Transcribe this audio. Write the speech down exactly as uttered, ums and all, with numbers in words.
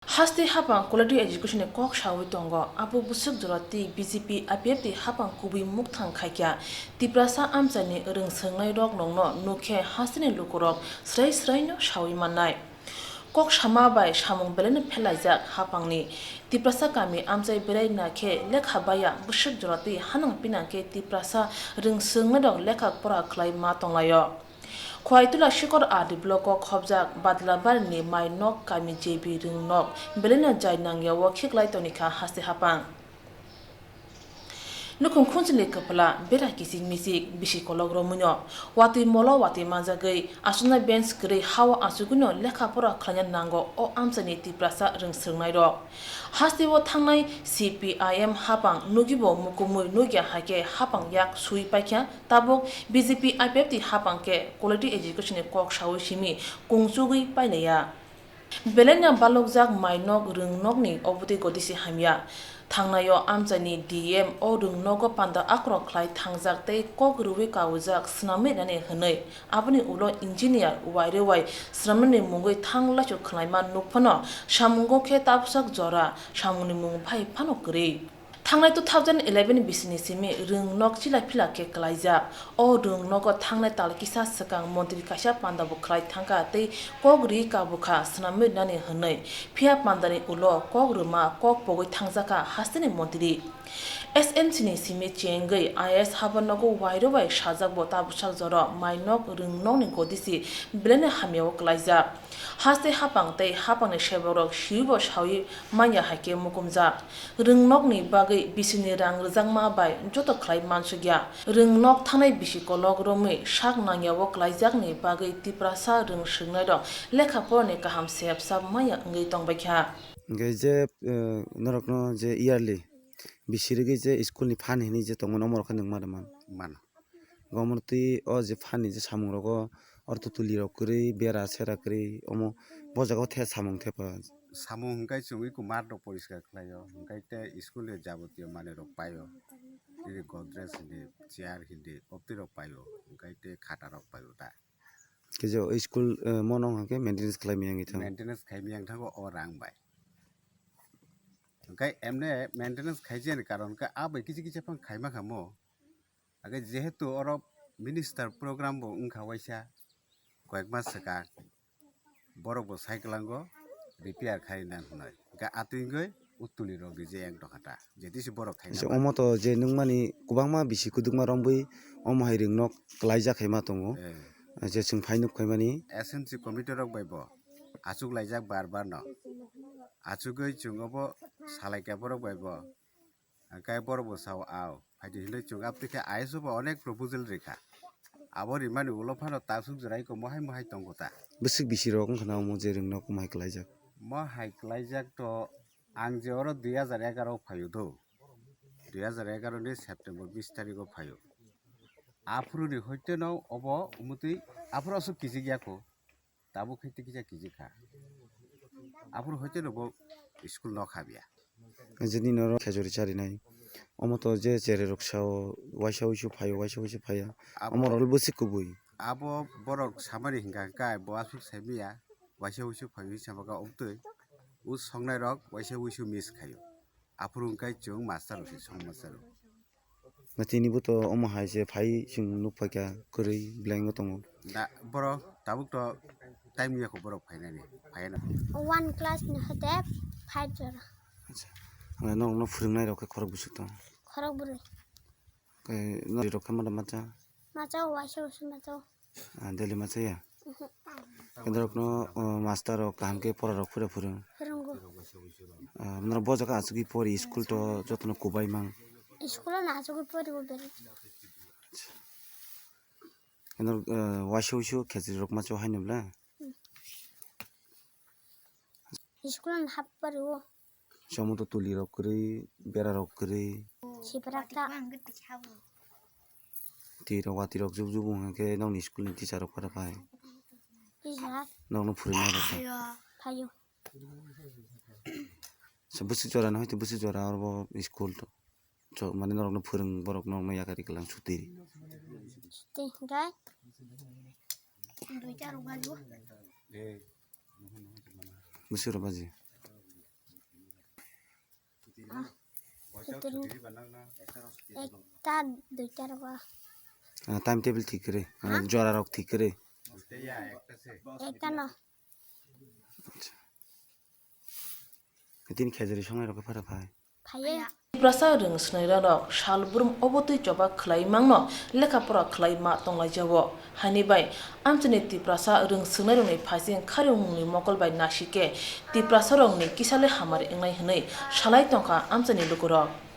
Haste hapang quality education ni kok sawi tongo, abo bwswk jora twi B J P I P F T hapang kubui mukthang khaikha. Tiprasa amchaini rwng swrwngnairok nokno nukhe hasteni lukurok srai sraino sawi mannai. Kok sama bai samung belaino phelaijak hapangni. Tiprasa kami amchai berai nakhe lekha baya bwswk jora twi hanang pinang khe Tiprasa rwng swrwngnairok lekha pora khlai ma tonglaio. Khwaitula Sikor R D block o khobjak Badlabarini Mainok kami J B Rwngnok belaino jai nangya o khiklai tonikha haste hapang. Nukhung khunchini kwpla bera kichik michik bisi kolok romwino watwi molo watwi manjagwi aswknai bench kwrwi hao achugwino lekha pora khlaina nango o amchaini Tiprasa rwng swrwngnairok. Hasteo thangnai C P I M hapang nugibo mukumui nukya hai khe hapang yak sui paikha. Tabuk B J P I P F T hapang khe quality education ni kok sawi simi kungchugwi pailaiya. Belaino balokjak Mainok Rwngnokni obotwi godisi hamya. Thangnaio amchaini D M o Rwngnogo panda akrok khlai thangjak tei kok rwui kaujak swnamwi rani hwnwi. Aboni ulo engineer wairewai swnamnani mungwi thang laichuk khwlaima nuk phano samungo khe tabuksak jora samungni mung phai phano kwrwi. Thangnai two thousand eleven bisini simi Rwngnok chila phila khe kwlaijak. O Rwngnogo thangnai tal kisa swkang montri kaisa pandabo khlai thangkha tei kok ri kabukha swnamwi nani hwnwi. Phiya pandani ulo kok rwma kok pogwi thangjakha hasteni montri. S M C ni simi chengwi I A S habornogo wairwbai sajak bo tabuksak jora Mainok Rwngnokni godisi belaino hamyao kwlaijak. Haste hapang tei hapangni sebokrok siwibo sawi manya hai khe mukumjak. Rwngnokni bagwi bisini rang rwjakma bai joto khlai mansukya. Rwngnok thanai bisi kolok romwi sak nangyao kwlaijakni bagwi Tiprasa rwng swrwngnairok lekha porani kaham sep sap manya wngwi tongbaikha. Hwnkhe je, eh, norokno je yearly bisi rwgwi je school ni phan hinwi je tongmani omorok khe nwng ma rwmani? Mano. Gomorti o je phan ni je samung rogo ortho tuli rok kwrwi bera sera kwrwi omo bo jaga o the samung thepa. Samung hwnkhe chwngwi kumar rok poriskar khlaio, hwnkhe tei school ni jabotiyo manwi rok paio, nini godrej hindi, chair hindi, opti rok paio, hwnkhe tei khata rok paio da. Khe je o school, eh, mono hwnkhe maintenance khlai maya wngwi thango. Maintenance khai maya wngwi thango o rang bai. Hwnkhe emne maintenance khaijani karon khe a bai kisa kisa phang khaima kha mo. Hwnkhe jehetu oro minister program bo wngkha waisa koyek mas swkang, borok bo sai kwlango repair khai nang hwnwi. Hwnkhe atwingwi o tuli rok rijak yang tongkha ta, je tisi borok khai nang. Omo to je nukmani kwbangma bisi kwdwkma romwi omo hai rwngnok kwlaijak khaima tongo. Eh. Je chwng phai nuk phaimani. S M C committee rok bai bo achuk laijak bar bar no. Achugwi chwng obo salaikha borok bai bo. Hwnkhe borok bo sao, "Ao, phaidi," hinwi chwng. Aboni khe I S O bo onek proposal rikha. Abo rimani ulo phano taksuk jora iko mohai mohai tongo ta. Bwswk bisi rok wngkha na omo je rwngnok mohai kwlaijak? Mohai kwlaijak to ang je oro dui hajar egaroh o phaio do. Dui hajar egaroh ni September bis tarikh o phaio. Aphuru ni hoite no obo umutwi aphuru aswk kijik ya kho. Tabuk khe tikisa kijik kha. Aphuru hoite no bo school nok habya. Jini norok khejori charinai. Omo to je cherai rok sao, waisa wuisu phaio, waisa wuisu phaiya. Abo omo rok bwswk kubui. Abo borok samani hingka hingka bo aswk saimanya, waisa wuisu phaio hinwi sama kha obtwi. O songnai rok waisa wuisu miss khaio. Aphuru hwnkhe chwng master rok se song master rok. Na tini bo to omo hai se phai chwng nuk phaikha kwrwi blank o tongo. Da, borok tabuk to time ya kho borok phainani, phaiya na. One class ni hote five jora. Acha. Ang norokno phwrwngnai rok khe khorok bwswk tongo. Khorok bwrwi. Khe norok khe mada macha? Macha o waisa waisa macha o. Ah, daily macha ya? Mhm. Khe norokno, oh, master rok kaham khe pora rok phura phwrwng? Phwrwngo. Ah, norok bo jaga achugwi pori school to jotono kubai mang? School o no achugwi pori o beri. Khe norok, ah, waisa wuisu khejri rok macha o haino bla? Hmm. School o no hap pori o. Chomo to tuli rok kwrwi, bera rok kwrwi. Siprak ta. Twi rok, watwi rok jub jub wng khe nokni school ni teacher rok phano phai. Teacher. Nokno phwrwngna rok phai. Phaio. Sa bwswk jora no, hoito bwswk jora oro bo school to. Chok mane norokno phwrwng, borok norokno yakari kwlang chuti. Chuti hwnkhe? Bwswk rok baji? Ekta, duita rogo. Ah, time table thik kwrwi. Ah, jora rok thik kwrwi. Ekta no. Acha. Tini khejari songnai rok phara phai. Phaiya. Tiprasa rwng swnairok sal brum obotwi choba khwlai mangno lekha pora khwlai ma tonglaijao. Haini bai amchaini Tiprasa rwng swngnairokni phaising kharwngmungni mokol bai naisike Tiprasarokni kisale hamari wngnai hwnwi salai tongkha amchaini lukurok.